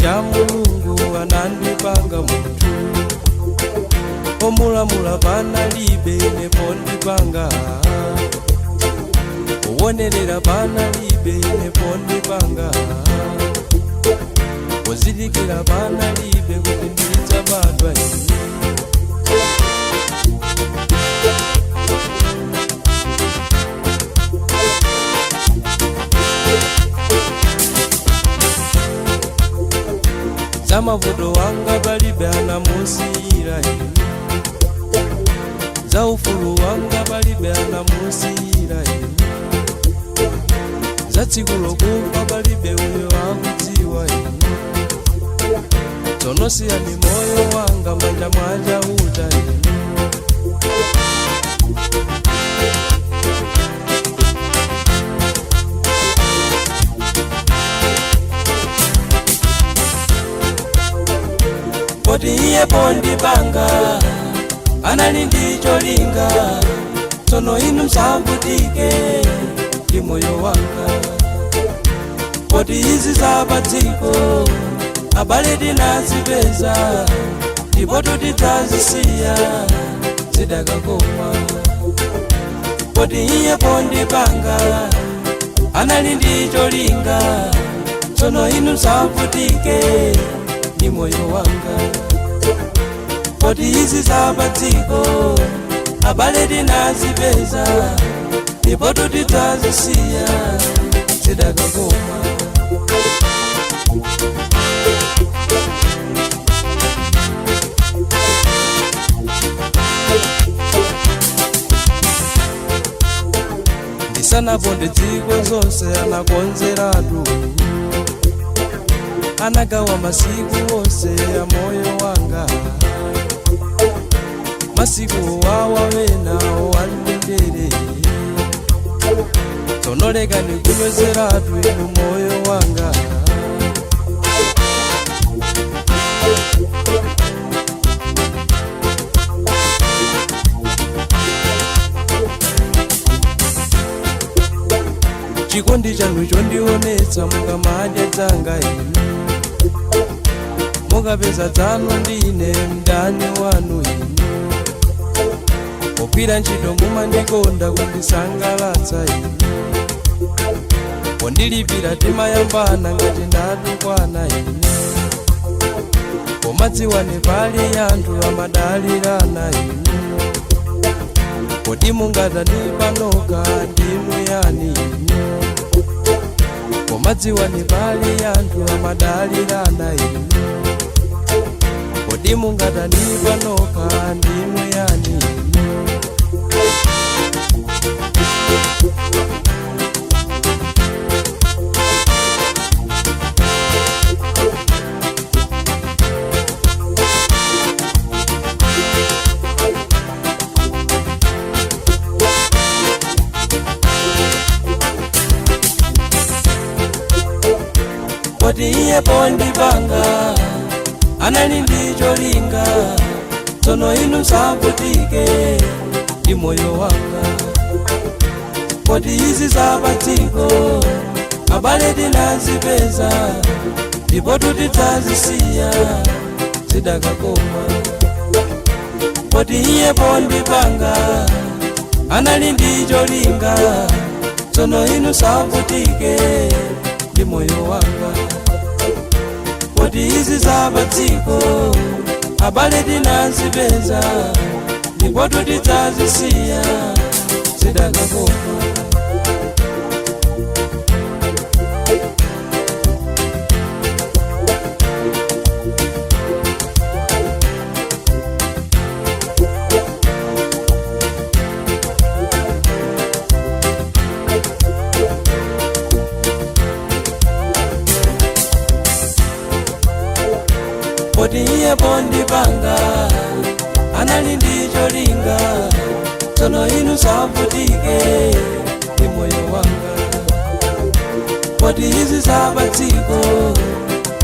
Cha Mulungu anandipanga munthu, omulamula panalibe ine pondipanga, owonerera panalibe ine pondipanga, pozindikira panalibe kuti ndidzabadwa ine. Za mavuto wanga palibe anamusiyira ine, za ufulu wanga palibe anamusiyira ine, za tsiku lokufa palibe uyo akudziwa ine. Tsono siyani moyo wanga manja mwa Chauta ine. Poti iye pondipanga anali ndi cholinga, tsono inu msavutike ndi moyo wanga. Poti izi zapadziko abale tinazipeza, ndipo tutidzazisiya zidakakoma. Poti iye pondipanga anali ndi cholinga, tsono inu msavutike ndi moyo wanga. Poti izi zapadziko abale tinazipeza, ndipo tutidzazisiya zidakakoma. Ndisanaponde dziko zonse anakonzeratu, anagawa masiku onse ya moyo wanga, masiku wawa wena wandendere. Tsono lekani kunyozeratu inu moyo wanga. Chikondi chanu chondionetsa mukamadya dzanga inu, mukapeza dzanu ndine mdani wanu inu. Pogwira ntchito mumandikonda kundisangalatsa inu, pondilipira timayambana ngati ndatukwana inu. Pomadziwane pali anthu amadalirana inu, kodi mungatani panoka ndinu yani inu? Pomadziwani pali anthu amadalirana inu, kodi mungatani panoka ndinu yani inu? Poti iye pondipanga anali ndi cholinga, tsono inu msavutike ndi moyo wanga. Poti izi zapadziko abale tinazipeza, ndipo tutidzazisiya zidakakoma. Poti iye pondipanga anali ndi cholinga, tsono inu msavutike ndi moyo wanga. Poti izi zapadziko abale tinazipeza, ndipo tutidzazisiya zidakakoma. Poti iye pondipanga anali ndi cholinga, tsono inu msavutike ndi moyo wanga. Poti izi zapadziko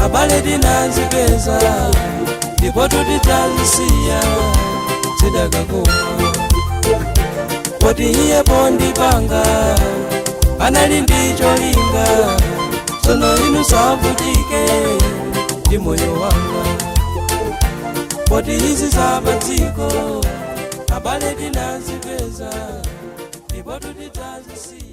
abale tinazipeza, ndipo tutidzazisiya zidakakoma. Poti iye pondipanga anali ndi cholinga, tsono inu msavutike Ndi moyo wanga, poti izi zapadziko, abale, tinazipeza ndipo tutidzazisiya.